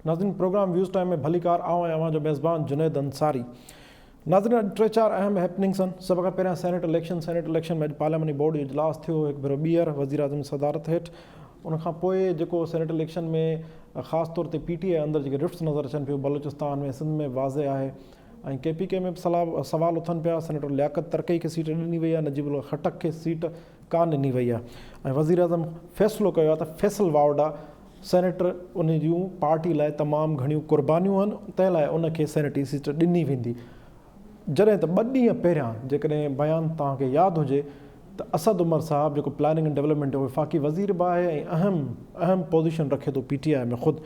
ناظرين programme waves time ۾ ڀليڪار آئون آهيان اوهان جو ميزبان جنيد انصاري. ناظرين اڄ ٽي چار اهم هيپننگس آهن سڀ کان پهريان سينيٽ اليڪشن سينيٽ اليڪشن ۾ اڄ پارلياماني بورڊ جو اجلاس ٿيو هڪ ڀيرو ٻيهر وزيراعظم جي صدارت هيٺ ان کان پوء جيڪو سينيٽ اليڪشن ۾ خاص طور تي پي ٽي آء اندر جيڪي رفٽس نظر اچن پيون بلوچستان ۾ سنڌ ۾ واضح آهي ۽ ڪي پي ڪي ۾ به سوال اٿن پيا سينيٽر لياقت ترڪئي کي سيٽ ڏني وئي آهي نجيب الله خٽڪ کي سيٽ ڪانه ڏني وئي آهي ۽ وزيراعظم فيصلو ڪيو آهي ته فيصل واوڊا سينيٽر ان جون پارٽي لاء تمام گهڻيون قربانيون آهن تنهن لاء ان کي سينيٽي سيٽ ڏني ويندي جڏهن ته ٻه ڏينهن پهريان جيڪڏهن بيان توهان کي ياد هجي ته اسد عمر صاحب جيڪو پلاننگ اينڊ ڊولپمينٽ جو وفاقي وزير به آهي ۽ اهم اهم پوزيشن رکي ٿو پي ٽي آء ۾ خود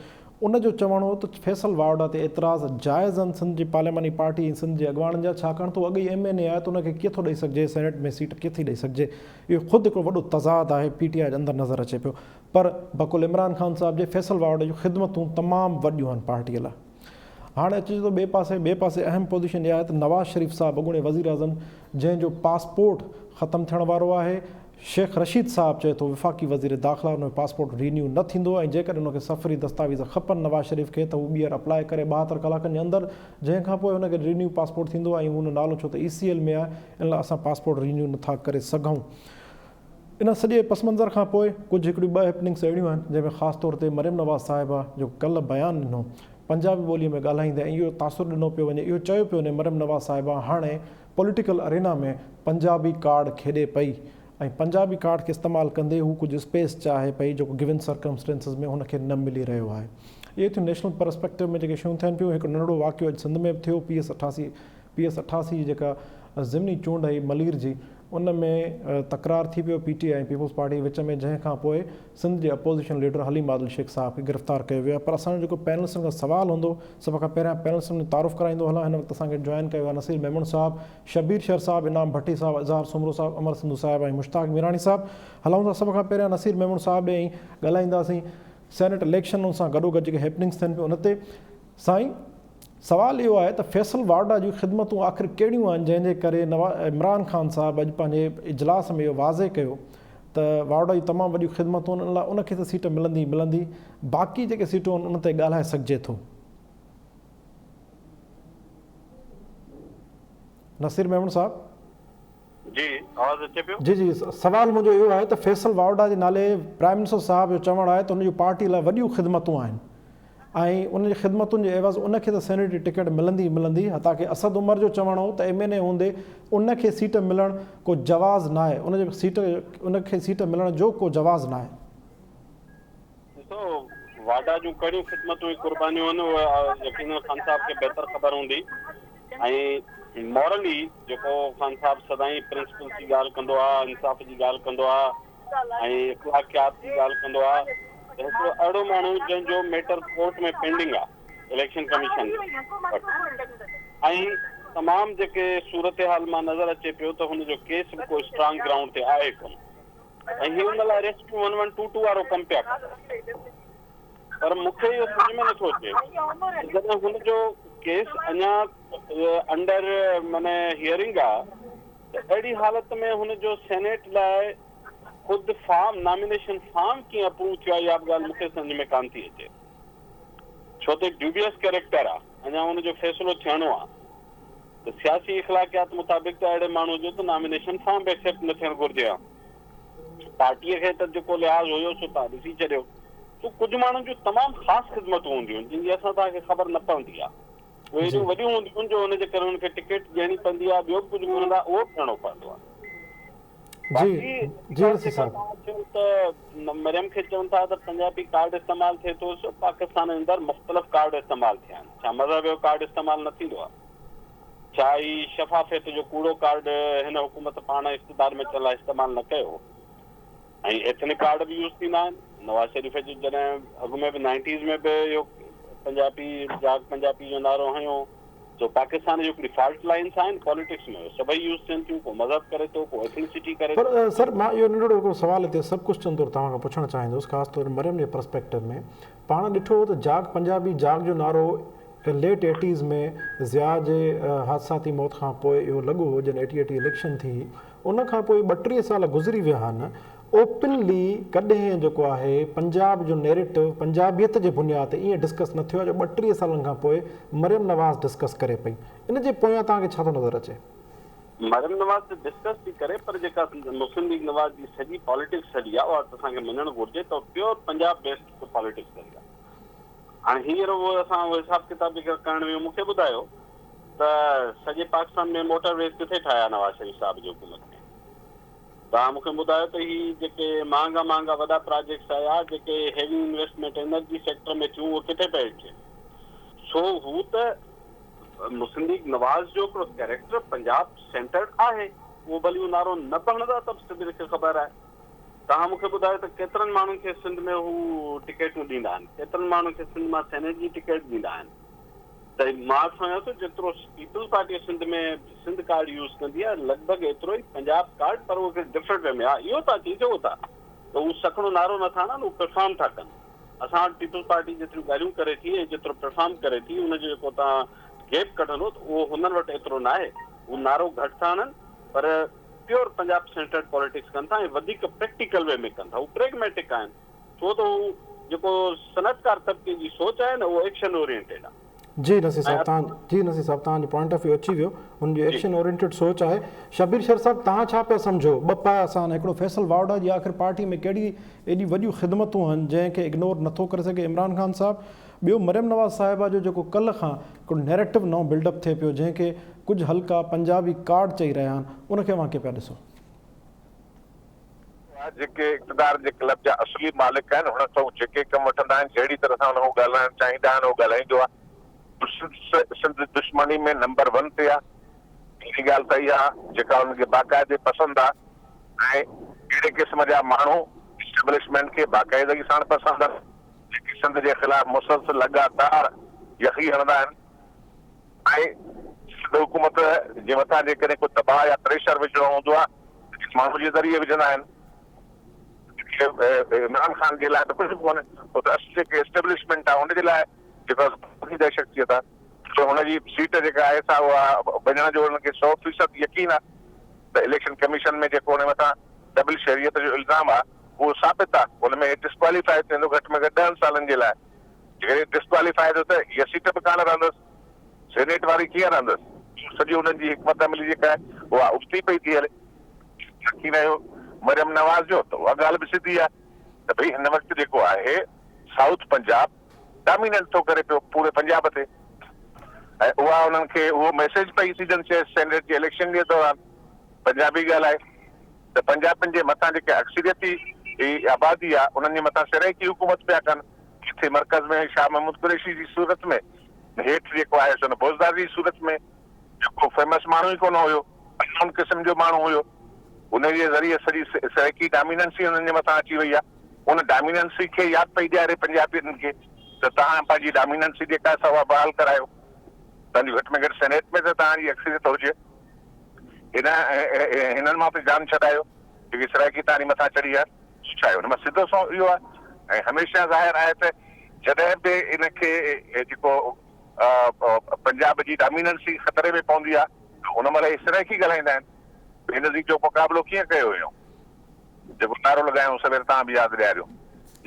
ان جو چوڻ هو ته فيصل واوڊا تي اعتراض جائز آهن سنڌ جي پارلياماني پارٽي ۽ سنڌ جي اڳواڻن جا ڇاڪاڻ ته هو اڳ ئي ايم اين اي آهي ته ان کي ڪيئن ٿو ڏئي سگهجي سينيٽ ۾ سيٽ ڪيئن ٿي ڏئي سگهجي اهو خود هڪڙو وڏو تضاد آهي پي ٽي آء جي اندر نظر اچي پيو پر بقول عمران خان صاحب جي فيصل واوڊا جون خدمتون تمام وڏيون آهن پارٽي لاء هاڻي اچجي ٿو ٻئي پاسي ٻئي پاسي اهم پوزيشن اها آهي ته نواز شريف صاحب اڳوڻي وزيراعظم جنهن جو پاسپورٽ ختم ٿيڻ وارو آهي شيخ رشيد صاحب چئي ٿو وفاقي وزير داخلا ان جو پاسپورٽ رينيو نه ٿيندو ۽ جيڪڏهن ان کي سفري دستاويز کپن نواز شريف کي ته هو ٻيهر اپلاء ڪري 72 ڪلاڪن جي اندر جنهن کان پوء ان کي رينيو پاسپورٽ ٿيندو ۽ هن نالو ڇو ته اي سي ايل ۾ آهي ان لاء اسان پاسپورٽ رينيو نه ٿا ڪري سگهون. ان سڄي پس منظر کان پوء ڪجهه هڪڙيون ٻه هيپننگس اهڙيون آهن جنهن ۾ خاص طور تي مريم نواز صاحبه جو ڪلهه بيان ڏنو پنجابي ٻولي ۾ ڳالهائيندي ۽ اهو تاثر ڏنو پيو وڃي اهو چيو پيو وڃي مريم نواز صاحبه هاڻي پوليٽيڪل ارينا ۾ پنجابي ڪارڊ کيڏي پئي ۽ پنجابي ڪارڊ کي استعمال ڪندي هو ڪجهه اسپيس چاهي پئي جيڪو گون سرڪمسٽينسز ۾ هن کي نه ملي رهيو آهي. اهي ٿيون نيشنل پرسپيڪٽو ۾ جيڪي شيون ٿين پيون. هڪ ننڍڙو واقعو اڄ سنڌ ۾ به ٿيو پي ايس 88 پي ايس 88 جي جيڪا ضمني چونڊ هئي ملير جي ان ۾ تڪرار ٿي پيو پي ٽي آء ۽ پيپلز پارٽي وچ ۾ جنهن کان پوء سنڌ جي اپوزيشن ليڊر حليم عادل شيخ صاحب کي گرفتار ڪيو ويو آهي پر اسان جو جيڪو پينلسٽن کان سوال هوندو سڀ کان پهريان پينلسٽن جو تعارف ڪرائيندو هلان هن وقت اسان کي جوائن ڪيو آهي نصير ميمڻ صاحب شبير شر صاحب انعام ڀٽي صاحب اظهار سومرو صاحب امر سنڌو صاحب ۽ مشتاق ميراڻي صاحب هلون ٿا سڀ کان پهريان نصير ميمڻ صاحب ڏي ۽ ڳالهائينداسين سينيٽ اليڪشن ان سان گڏوگڏ جيڪي هيپننگس ٿين پيون ان تي سائين سوال اهو آهي ته فيصل واوڊا جون خدمتون آخر ڪهڙيون آهن جنهن جي ڪري عمران خان صاحب اڄ پنهنجي اجلاس ۾ اهو واضح ڪيو ته واوڊا جون تمام وڏيون خدمتون آهن ان لاء ان کي ته سيٽ ملندي ئي ملندي باقي جيڪي سيٽون آهن ان تي ڳالهائي سگهجي ٿو. نصير ميمڻ صاحب. جي آواز اچي پيو. جي جي سوال منهنجو اهو آهي ته فيصل واوڊا جي نالي پرائم منسٽر صاحب جو چوڻ آهي ته هن جون پارٽي لاء وڏيون خدمتون آهن ۽ ان جي خدمتن جي عيوض ان کي ته سينيٽ جي ٽڪيٽ ملندي ئي ملندي حتيٰ ڪه اسد عمر جو چوڻ هو ته ايم اين اي هوندي ان کي سيٽ ملڻ ڪو جواز ناهي ان جي سيٽ ان کي سيٽ ملڻ جو ڪو جواز ناهي. ڏسو واڊا جون ڪهڙيون خدمتون ۽ قربانيون آهن اهي يقينن خان صاحب کي بهتر خبر هوندي ۽ مورلي جيڪو خان صاحب سدائين پرنسپلس جي ڳالهه ڪندو آهي انصاف جي ڳالهه ڪندو آهي ۽ اخلاقيات جي ڳالهه ڪندو آهي ته هڪڙو اهڙو ماڻهو جنهن جو ميٽر ڪورٽ ۾ پينڊنگ آهي اليڪشن ڪميشن وٽ ۽ تمام جيڪي صورتحال مان نظر اچي پيو ته هن جو ڪيس به ڪو اسٽرانگ گرائونڊ تي آهي ڪونه ۽ هي ان لاء rescue one one two two وارو ڪم پيا ڪن پر مون کي اهو سمجهه ۾ نٿو اچي ته جڏهن هن جو ڪيس اڃا انڊر معني هيئرنگ آ ته اهڙي حالت ۾ هن جو سينيٽ لاء خود فارم نامينيشن فارم ڪيئن اپروو ٿيو آ اها به ڳالهه مون کي سمجهه ۾ ڪانه ٿي اچي ڇو ته ڊيوبيس ڪيريڪٽر آ اڃا ان جو فيصلو ٿيڻو آ ته سياسي اخلاقيات مطابق ته اهڙي ماڻهو جو ته نامينيشن فارم به ايڪسيپٽ نه ٿيڻ گهرجي ها. پارٽيء کي ته جيڪو لحاظ هيو سو توهان ڏسي ڇڏيو. سو ڪجهه ماڻهن جون تمام خاص خدمتون هونديون آهن جن جي اسان توهان کي خبر نه پوندي آهي. اهي ايڏيون وڏيون هونديون آهن جو ان جي ڪري انهن کي ٽڪيٽ ڏيڻي پوندي آهي ٻيو به ڪجهه گهرندا اهو به ڏيڻو پوندو آهي. باقي ڳالهه جيڪا توهان چيو ته مريم کي چون ٿا ته پنجابي ڪارڊ استعمال ٿئي ٿو سو پاڪستان اندر مختلف ڪارڊ استعمال ٿيا آهن. ڇا مذهب جو ڪارڊ استعمال نه ٿيندو آهي؟ ڇا هي شفافيت جو ڪوڙو ڪارڊ هن حڪومت پاڻ اقتدار ۾ اچڻ لاء استعمال نه ڪيو هو؟ ۽ ايٿنڪ ڪارڊ به يوز ٿيندا آهن. نواز شريف جو جڏهن اڳ ۾ به نائنٽيز ۾ به اهو پنجابي جاڳ پنجابي جو نعرو هنيو سو پاڪستان جون هڪڙي فالٽ لائنس آهن پاليٽڪس ۾ اهي سڀئي يوز ٿين ٿيون ڪو مذهب ڪري ٿو ڪو ايٿنسٽي ڪري ٿو. پر سر مان اهو ننڍڙو هڪڙو سوال هتي سب ڪوئسچن طور توهان کان پڇڻ چاهيندس خاص طور مريم جي پرسپيڪٽو ۾ پاڻ ڏٺو ته جاڳ پنجابي جاڳ جو نعرو ليٽ ايٽيز ۾ ضياء جي حادثاتي موت کان پوء اهو لڳو هو جڏهن ايٽي ايٽي اليڪشن ٿي هئي ان کان پوء 32 سال گذري ويا آهن اوپنلي ڪڏهن جيڪو آهي پنجاب جو نيريٽو پنجابيت جي بنياد تي ائين ڊسڪس نه ٿيو آهي جو 32 سالن کان پوء مريم نواز ڊسڪس ڪري پئي. ان جي پويان توهان کي ڇا ٿو نظر اچي؟ مريم نواز ته ڊسڪس ٿي ڪري پر جيڪا مسلم ليگ نواز جي سڄي پاليٽڪس هلي آهي اها ته اسان کي مڃڻ گهرجي ته پيور پنجاب بيسڊ پاليٽڪس هلي آهي. هاڻي هينئر اهو اسان اهو حساب ڪتاب جيڪر ڪرڻ ويون مون کي ٻڌايو ته سڄي پاڪستان ۾ موٽر ويز ڪٿي ٺاهيا نواز شريف صاحب جي حڪومت ۾؟ توهان مون کي ٻڌايو ته هي جيڪي مهانگا مهانگا وڏا پراجيڪٽس آيا جيڪي هيوي انويسٽمينٽ انرجي سيڪٽر ۾ ٿيون اهي ڪٿي پئي ٿين؟ سو هو ته مسلم ليگ نواز جو هڪڙو ڪيريڪٽر پنجاب سينٽرڊ آهي اهو ڀلي اهو نعرو نه به هڻندا ته به سنڌ کي خبر آهي. توهان مون کي ٻڌايو ته ڪيترن ماڻهن کي سنڌ ۾ هو ٽڪيٽون ڏيندا آهن، ڪيترن ماڻهن کي سنڌ مان سينيٽ جي ٽڪيٽ ڏيندا آهن ته مان سمجهان ٿو جيترو peoples party Sindh ۾ Sindh card use ڪندي آهي لڳ ڀڳ ايترو ئي پنجاب ڪارڊ پر اهو هڪڙي ڊفرنٽ وي ۾ ها اهو توهان چئي سگهو ٿا ته هو سکڻو نعرو نٿا هڻن هو پرفارم ٿا ڪن اسان وٽ پيپلز پارٽي جيتريون ڳالهيون ڪري ٿي ۽ جيترو پرفارم ڪري ٿي ان جو جيڪو توهان گيپ ڪڍندو ته اهو هنن وٽ ايترو ناهي هو نعرو گهٽ ٿا هڻن پر پيور پنجاب سينٽرڊ پاليٽڪس ڪن ٿا ۽ وڌيڪ پريڪٽيڪل وي ۾ ڪن ٿا. هو پريگميٽڪ آهن ڇو ته هو جيڪو صنعتڪار طبقي جي سوچ آهي نه اهو ايڪشن اورينٽيڊ آهي. جي نصير صاحب توهان جي نصير صاحب توهان جو پوائنٽ آف ويو اچي ويو هن جي ايڪشن اورينٽيڊ سوچ آهي. شبير شر صاحب توهان ڇا پيا سمجهو ٻه پايا سان هڪڙو فيصل واوڊا جي آخر پارٽي ۾ ڪهڙي ايڏي وڏيون خدمتون هن جنهن کي اگنور نٿو ڪري سگهي عمران خان صاحب ٻيو مريم نواز صاحبه جو جيڪو ڪلهه کان هڪڙو نيريٽو نئون بلڊ اپ ٿئي پيو جنهن کي ڪجهه حلقا پنجابي ڪارڊ چئي رهيا آهن ان کي اوهان ڪيئن پيا ڏسو؟ جيڪي اقتدار جي ڪلب جا اصلي مالڪ آهن هن کان جيڪي ڪم وٺندا آهن جهڙي طرح سان هن کان ڳالهائڻ چاهيندا آهن اهو ڳالهائيندو آهي سنڌ دشمني ۾ نمبر ون تي آهي پهرين ڳالهه ته اها جيڪا هن کي باقاعدي پسند آهي ۽ اهڙي قسم جا ماڻهو اسٽيبلشمينٽ کي باقاعدگي ساڻ پسند آهن جيڪي سنڌ جي خلاف مسلسل لڳاتار يخي هڻندا آهن ۽ سنڌ حڪومت جي مٿان جيڪڏهن ڪو دٻاء يا پريشر وجهڻو هوندو آهي ته ڪنهن ماڻهو جي ذريعي وجهندا آهن. عمران خان جي لاء ته ڪجهه به ڪونهي، هو ته اصل جيڪي اسٽيبلشمينٽ آهي ان جي لاء جيڪو شخصيت آهي. سو هن جي سيٽ جيڪا آهي سا اها وڃڻ جو هن کي سو فيصد يقين آهي ته اليڪشن ڪميشن ۾ جيڪو هن مٿان ڊبل شهريت جو الزام آهي اهو ثابت آهي ان ۾ ڊسڪواليفائي ٿيندو گهٽ ۾ گهٽ ڏهن سالن جي لاء جيڪڏهن ڊسڪواليفائي ٿيو ته هيء سيٽ به ڪانه رهندس سينيٽ واري ڪيئن رهندس سڄي انهن جي حڪمت عملي جيڪا آهي اها ابتي پئي ٿي هلي. باقي رهيو مريم نواز جو ته اها ڳالهه به سڌي آهي ته ڀئي هن وقت جيڪو آهي سائوٿ پنجاب ڊاميننٽ ٿو ڪري پيو پوري پنجاب تي ۽ اها انهن کي اهو ميسيج پئي ٿي ڏين سينيٽ جي اليڪشن جي دوران پنجابي ڳالهائي ته پنجابين جي مٿان جيڪي اڪثريتي آبادي آهي انهن جي مٿان سرائيڪي حڪومت پيا ڪن ڪٿي مرڪز ۾ شاهه محمود قريشي جي صورت ۾ هيٺ جيڪو آهي سو بوزدار جي صورت ۾ جيڪو فيمس ماڻهو ئي ڪونه هيو اننون قسم جو ماڻهو هيو ان جي ذريعي سڄي سرائيڪي ڊاميننسي انهن جي مٿان اچي وئي آهي ان ڊاميننسي کي ياد پئي ڏياري پنجابين کي ته توهان پنهنجي ڊاميننسي جيڪا آهي سا اها بحال ڪرايو. توهان جي گهٽ ۾ گهٽ سينيٽ ۾ ته توهان جي اڪثريت هجي. هن هنن مان به جان ڇڏايو جيڪي سرائيڪي توهان جي مٿان چڙهي آيا. ڇا آهي ان مان سڌو سنئون اهو آهي ۽ هميشه ظاهر آهي ته جڏهن به ان کي جيڪو پنجاب جي ڊاميننسي خطري ۾ پوندي آهي ته ان مهل هي سرائيڪي ڳالهائيندا آهن. بينظير جو مقابلو ڪيئن ڪيو ويو؟ جيڪو نعرو لڳايائون سوير تان به ياد ڏياريو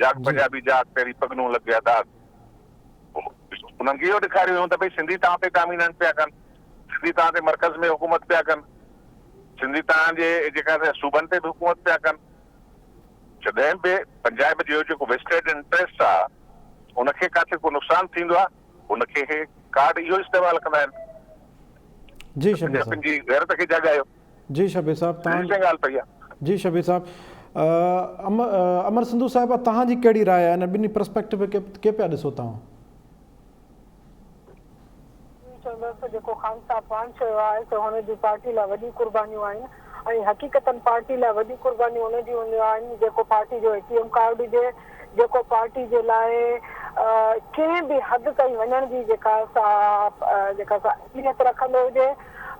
جاڳ پنجابي جاڳ تيري پڳ نون لڳ گيا داغ پوء انهن کي اهو ڏيکاريو ويو ته ڀئي سنڌي توهان تي ڊاميننٽ پيا ڪن سنڌي توهان تي مرڪز ۾ حڪومت پيا ڪن سنڌي توهان جي جيڪا صوبن تي به حڪومت پيا ڪن جڏهن به پنجاب جو جيڪو ويسٽيڊ انٽريسٽ آ ان کي ڪاٿي ڪو نقصان ٿيندو آ ان کي هي ڪارڊ اهو استعمال ڪندا آهن جي شبير صاحب جي غيرت کي جاڳايو. جي شبير صاحب تهان جي ڳالهه پئي آ. جي شبير صاحب امر سنڌو صاحبه تهان جي ڪهڙي راء آهي ان ٻنهي پرسپيڪٽو کي ڪي پيا ڏسو توهان. اهو چوندس ته جيڪو خان صاحب پاڻ چيو آهي ته هن جون پارٽي لاء وڏيون قربانيون آهن ۽ حقيقتن پارٽي لاء وڏيون قربانيون ان جون هونديون آهن جيڪو پارٽي جو اي ٽي ايم ڪارڊ هجي جيڪو پارٽي جي لاء ڪنهن به حد تائين وڃڻ جي جيڪا سا جيڪا سا اهميت رکندو هجي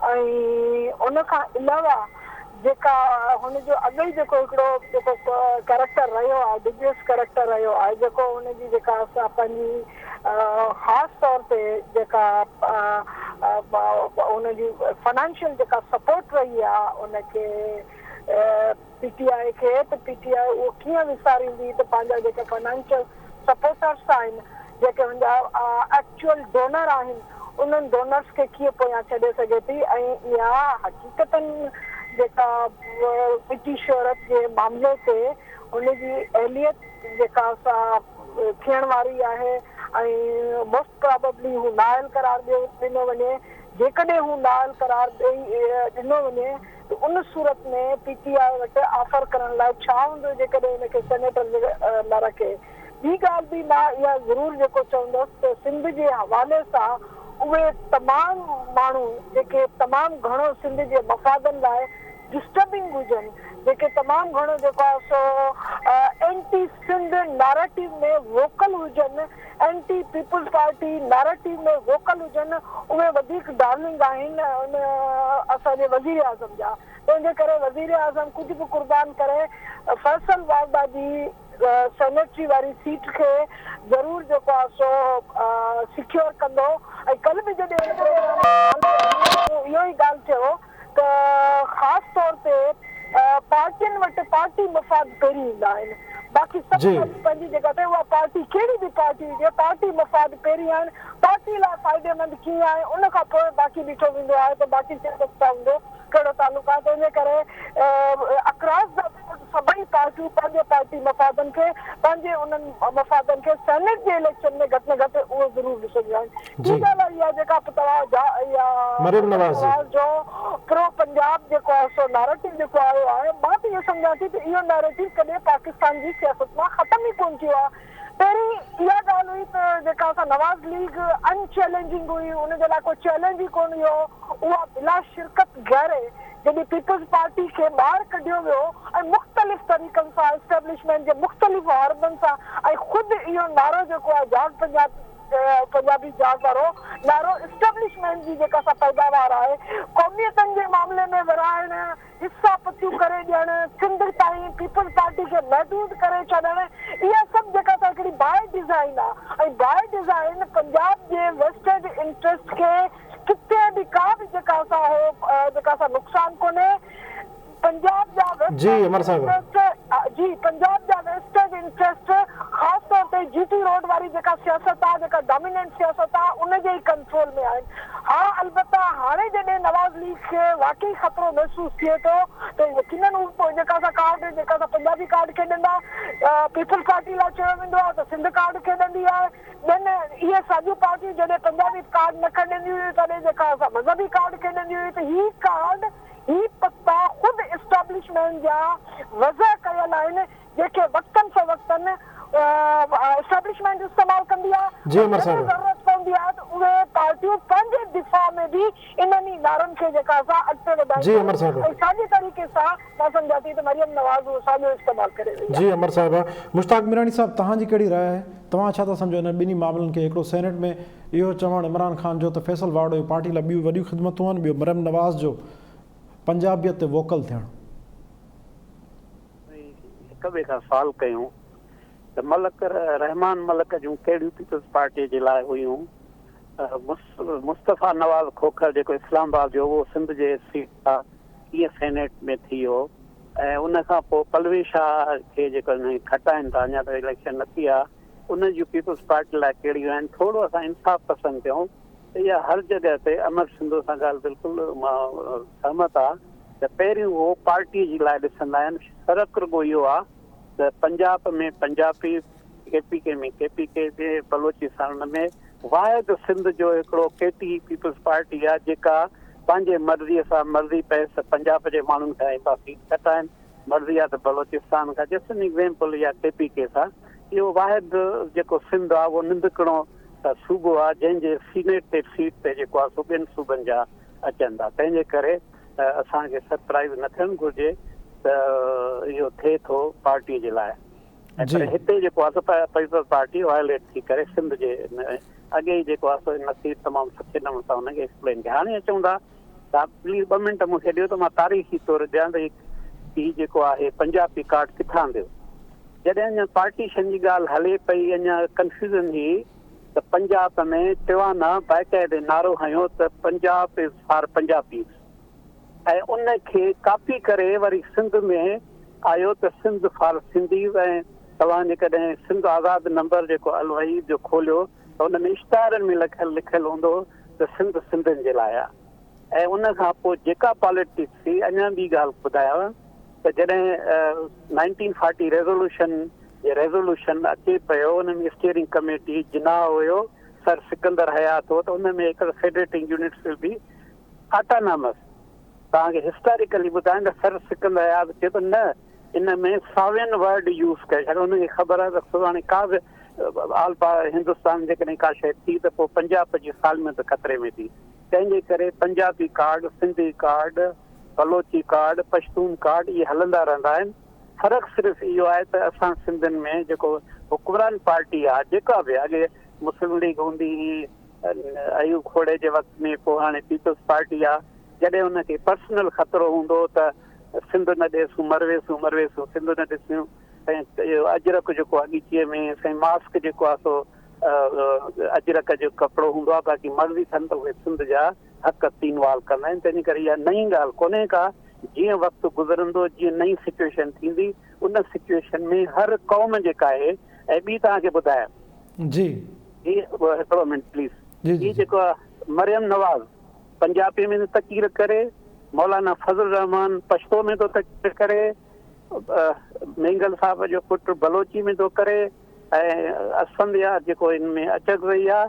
۽ ان کان علاوه جيڪا هن جو اڳ ئي جيڪو هڪڙو جيڪو ڪيريڪٽر رهيو آهي ڊجيس ڪيريڪٽر رهيو آهي جيڪو هن جي جيڪا سا پنهنجي خاص طور تي جيڪا هن جي فنانشل جيڪا سپورٽ رهي آهي ان کي. پي ٽي آء کي ته پي ٽي آء اهو ڪيئن وساريندي ته پنهنجا جيڪي فنانشل سپورٽرس آهن جيڪي هن جا ايڪچوئل ڊونر آهن انهن ڊونرس کي ڪيئن پويان ڇڏي سگهي ٿي ۽ اها حقيقتن جيڪا مٽي شهرت جي معاملي تي هن جي اهليت جيڪا سا ٿيڻ واري آهي ۽ موسٽ پراببلي هو نااهل قرار ڏنو وڃي جيڪڏهن هو نااهل قرار ڏئي ڏنو وڃي ته ان صورت ۾ پي ٽي آء وٽ آفر ڪرڻ لاء ڇا هوندو جيڪڏهن ان کي سينيٽر نه رکي. ٻي ڳالهه به مان اها ضرور جيڪو چوندس ته سنڌ جي حوالي سان اهي تمام ماڻهو جيڪي تمام گهڻو سنڌ جي مفادن لاء ڊسٽربنگ هجن جيڪي تمام گهڻو جيڪو آهي سو اينٽي سنڌ ناريٽو ۾ ووڪل هجن اينٽي پيپلز پارٽي ناريٽو ۾ ووڪل هجن اهي وڌيڪ ڊارلنگ آهن ان اسان جي وزير اعظم جا تنهن جي ڪري وزير اعظم ڪجهه به قربان ڪري فيصل واوڊا جي سينيٽري واري سيٽ کي ضرور جيڪو آهي سو سيڪيور ڪندو ۽ ڪلهه به جڏهن ان پروگرام ۾ ڳالهه ڪئي اهو ئي ڳالهه چيو ته خاص طور تي پارٽين وٽ پارٽي مفاد پهرين ايندا آهن باقي سڀ ڳالهيون پنهنجي جڳهه تي اها پارٽي ڪهڙي به پارٽي هجي پارٽي مفاد پهرين آهن پارٽي لاء فائديمند ڪيئن آهي ان کان پوء باقي ڏٺو ويندو آهي ته باقي سياست سان هوندو ڪهڙو تعلق آهي تنهن جي ڪري اڪراس the board سڀئي پارٽيون پنهنجي پارٽي مفادن کي پنهنجي انهن مفادن کي سينيٽ جي اليڪشن ۾ گهٽ ۾ گهٽ اهو ضرور ڏسنديون آهن. ٻي ڳالهه اها جيڪا توهان جا اها مريم نواز جو پرو پنجاب جيڪو آهي سو ناريٽو جيڪو آيو آهي مان ته اهو سمجهان ٿي ته اهو ناريٽو ڪڏهن پاڪستان جي سياست مان ختم ئي ڪونه ٿيو آهي. پهرين اها ڳالهه هئي ته جيڪا اسان نواز ليگ ان چئلينجنگ هئي ان جي لاء ڪو چئلينج ئي ڪونه هيو اها بلا شرڪت گهري جڏهن پيپلز پارٽي کي ٻاهر ڪڍيو ويو ۽ مختلف طريقن سان اسٽيبلشمينٽ جي مختلف حربن سان ۽ خود اهو نعرو جيڪو آهي جاڳ پنجاب پنجابي جاڳ وارو نعرو اسٽيبلشمينٽ جي جيڪا سا پيداوار آهي قوميتن جي معاملي ۾ ورهائڻ حصا پتيون ڪري ڏيڻ، سنڌ تائين پيپلز پارٽي کي محدود ڪري ڇڏڻ، اها سڀ جيڪا سا هڪڙي باء ڊزائين آ ۽ باء ڊزائين پنجاب جي ويسٽيڊ انٽريسٽ کي ڪٿي به ڪا به جيڪا سا هو جيڪا سا نقصان ڪونهي پنجاب جا ويسٽيڊ انٽريسٽ جي پنجاب جا ويسٽيڊ انٽريسٽ خاص طور تي جي ٽي روڊ واري جيڪا سياست آ جيڪا ڊاميننٽ سياست آ ان جي ئي ڪنٽرول ۾ آهن. ها البته هاڻي جڏهن نواز ليگ کي واقعي خطرو محسوس ٿئي ٿو ته يقينن هو پوء جيڪا سا ڪارڊ جيڪا سا پنجابي ڪارڊ کيڏندا، پيپلز پارٽي لاء چيو ويندو آهي ته سنڌ ڪارڊ کيڏندي آهي، ٻين اهي ساڳيون پارٽيون جڏهن پنجابي ڪارڊ نه کيڏنديون هيون تڏهن جيڪا سا مذهبي ڪارڊ کيڏنديون هيون ته هي ڪارڊ هي پتا خود اسٽيبلشمينٽ جا وضع ڪيل آهن جيڪي وقتن فوقتن اسٽيبلشمينٽ استعمال ڪندي آهي جي ۽ عمر جڏهن صاحب. ضرورت پوندي آهي ته اهي پارٽيون پنهنجي دفاع ۾ به انهن ئي نعرن کي جيڪا سا اڳتي جي وڌائينديون عمر آهن صاحب. ۽ ساڳي طريقي سان مان سمجهان ٿي ته مريم نواز اهو ساڳيو استعمال ڪري رهي آهي. جي عمر صاحب. مشتاق ميراڻي صاحب توهان جي ڪهڙي راء آهي؟ توهان ڇا ٿا سمجهو انهن ٻنهي معاملن کي هڪڙو سينيٽ ۾ اهو چوڻ عمران خان جو ته فيصل واوڊو جي پارٽي لاء ٻيون وڏيون خدمتون آهن ٻيو مريم نواز جو پنجابيت تي ووڪل ٿيڻ. هڪ ٻئي کان سوال ڪيون ته ملڪ رحمان ملڪ جون ڪهڙيون پيپلز پارٽي جي لاء هيون، مصطفيٰ نواز کوکر جيڪو اسلام آباد جو اهو سنڌ جي سيٽ تان ڪيئن سينيٽ ۾ ٿي ويو ۽ ان کان پوء پلوي شاهه کي جيڪو کٽائن ٿا اڃا ته اليڪشن نه ٿي آهي ان جون پيپلز پارٽي لاء ڪهڙيون آهن ٿورو اسان انصاف پسند ٿيون ته اها هر جڳهه تي امر سنڌو سان ڳالهه بلڪل مان سهمت آ ته پهريون هو پارٽي جي لاء ڏسندا آهن فرق رڳو اهو آ ته Punjab ۾ Punjabi K P K ۾ K P K جي بلوچستان ۾ واحد سنڌ جو هڪڙو ڪي ٽي پيپلز پارٽي آ جيڪا پنهنجي مرضي سان مرضي پئس پنجاب جي ماڻهن کان هتان سيٽ کٽائن مرضي آ ته بلوچستان کان جسٽ ان ايگزيمپل يا ڪي پي ڪي سان اهو واحد جيڪو سنڌ آ اهو ننڌڪڻو صوبو آ جنهن جي سينيٽ تي سيٽ تي جيڪو آ سو ٻين صوبن جا اچن ٿا تنهن جي ڪري اسان کي سرپرائز نه ٿيڻ گهرجي ته اهو ٿئي ٿو پارٽي جي لاء ۽ پر هتي جيڪو آ سو پيپلز پارٽي وائليٽ ٿي ڪري سنڌ جي اڳي ئي جيڪو آ سو نصير تمام سٺي نموني سان ان کي ايڪسپلين ڪيو هاڻي اچون ٿا صاحب پليز ٻه منٽ مون کي ڏيو ته مان تاريخي طور ڏيان ته هي جيڪو آهي پنجابي ڪارڊ ڪٿان ٿيو جڏهن اڃا پارٽيشن جي ڳالهه هلي پئي اڃا ڪنفيوزن هئي ته پنجاب ۾ ٽوانا باقاعدي نعرو هنيو ته پنجاب از فار پنجابيز ۽ ان کي ڪاپي ڪري وري سنڌ ۾ آيو ته سنڌ فار سنڌيز ۽ توهان جيڪڏهن سنڌ آزاد نمبر جيڪو الوحيد جو کوليو ته ان ۾ اشتهارن ۾ لکيل لکيل هوندو ته سنڌ سنڌين جي لاء آ ۽ ان کان پوء جيڪا پاليٽڪس ٿي اڃا ٻي ڳالهه ٻڌايانو ته جڏهن نائنٽين فارٽي ريزولوشن جي ريزولوشن اچي پيو ان ۾ اسٽيئرنگ ڪميٽي جناح هيو سر سڪندر حيات هو ته ان ۾ هڪ فيڊريٽنگ يونٽس ول بي آٽانامس توهان کي هسٽاريڪلي ٻڌايان ته سر سڪندر حيات چيو ته نه ان ۾ ساوين ورڊ يوز ڪيو ڇاڪاڻ انهن کي خبر آهي ته سڀاڻي ڪا به آل پا هندستان جيڪڏهن ڪا شيء ٿي ته پوء پنجاب جي سالميت خطري ۾ ٿي تنهن جي ڪري Punjabi card Sindhi card Balochi card Pashtun card اهي هلندا رهندا آهن فرق صرف اهو آهي ته اسان سنڌين ۾ جيڪو حڪمران پارٽي آهي جيڪا به اڳي مسلم ليگ هوندي هئي ايوب کوڙي جي وقت ۾ پوء هاڻي پيپلز پارٽي آهي جڏهن ان کي پرسنل خطرو هوندو ته سنڌ نه ڏيسون مرويسون مرويسون سنڌ نه ڏسيون سائين اهو اجرڪ جيڪو آ ڳچيء ۾ سائين ماسڪ جيڪو آ سو اجرڪ جو ڪپڙو هوندو آ باقي مرضي ٿن ته اهي سنڌ جا حق تين وال ڪندا آهن تنهن ڪري اها نئين ڳالهه ڪونهي ڪا جيئن وقت گذرندو جيئن نئين سچويشن ٿيندي ان سچويشن ۾ هر قوم جيڪا آهي ۽ ٻي توهان کي ٻڌايان جي هي هڪڙو منٽ پليز جي هي جي جيڪو مريم نواز پنجابي ۾ ٿو تقرير ڪري، مولانا فضل الرحمان پشتو ۾ ٿو تقرير ڪري، مينگل صاحب جو پٽ بلوچي ۾ ٿو ڪري ۽ اسفند يار جيڪو ان ۾ اچڪزئي آ،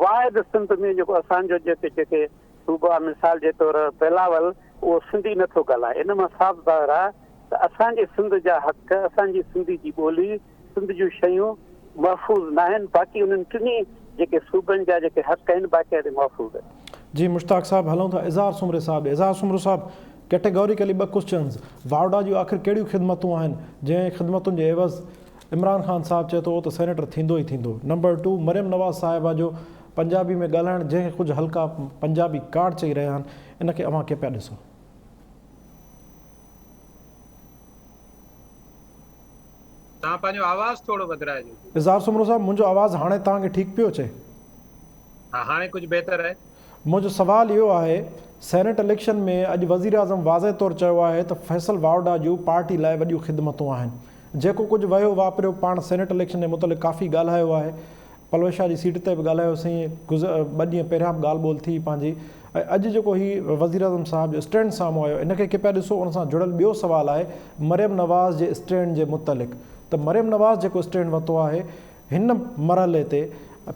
واحد سنڌ ۾ جيڪو اسان جو جيڪي جيڪي صوبو آ مثال جي طور بلاول اهو سنڌي نه ٿو ڳالهائي ان مان صاف ظاهر آ ته اسان جي سنڌ جا حق اسان جي سنڌي جي ٻولي سنڌ جون شيون محفوظ ناهن باقي انهن ٽنهي جيڪي صوبن جا جيڪي حق آهن باقاعدي محفوظ آهن. جي مشتاق صاحب هلون ٿا اظهار سومري صاحب ڏي اظهار سومرو صاحب ڪيٽيگوريڪلي ٻه ڪوسچنز واوڊا جون آخر ڪهڙيون خدمتون آهن جنهن خدمتن جي عيوض عمران خان صاحب چئي ٿو ته سينيٽر ٿيندو ئي ٿيندو نمبر ٽو مريم نواز صاحبه جو پنجابي ۾ ڳالهائڻ جنهن کي ڪجهه حلقا پنجابي ڪارڊ چئي رهيا آهن ان کي اوهان ڪيئن پيا ڏسو. توهان پنهنجو آواز ٿورو وڌرائجو. اظهار سومرو صاحب منهنجو آواز هاڻي توهان کي ٺيڪ پيو اچي؟ ها هاڻي ڪجهه بهتر آهي. منهنجو سوال اهو آهي سينيٽ اليڪشن ۾ اڄ وزيراعظم واضح طور چيو آهي ته فيصل واوڊا جون پارٽي لاء وڏيون خدمتون آهن جيڪو ڪجهه وهيو واپريو پاڻ سينيٽ اليڪشن جي متعلق ڪافي ڳالهايو آهي پلوشا جي سيٽ تي به ڳالهايوسين، ٻه ڏينهن پهريان به ڳالهه ٻولهه ٿي پنهنجي ۽ اڄ جيڪو هي وزيراعظم صاحب جو اسٽينڊ سامهون آيو ان کي ڪي پيا ڏسو ان سان جڙيل ٻيو سوال آهي مريم نواز جي اسٽينڊ جي متعلق ته مريم نواز جيڪو اسٽينڊ ورتو آهي هن مرحلي تي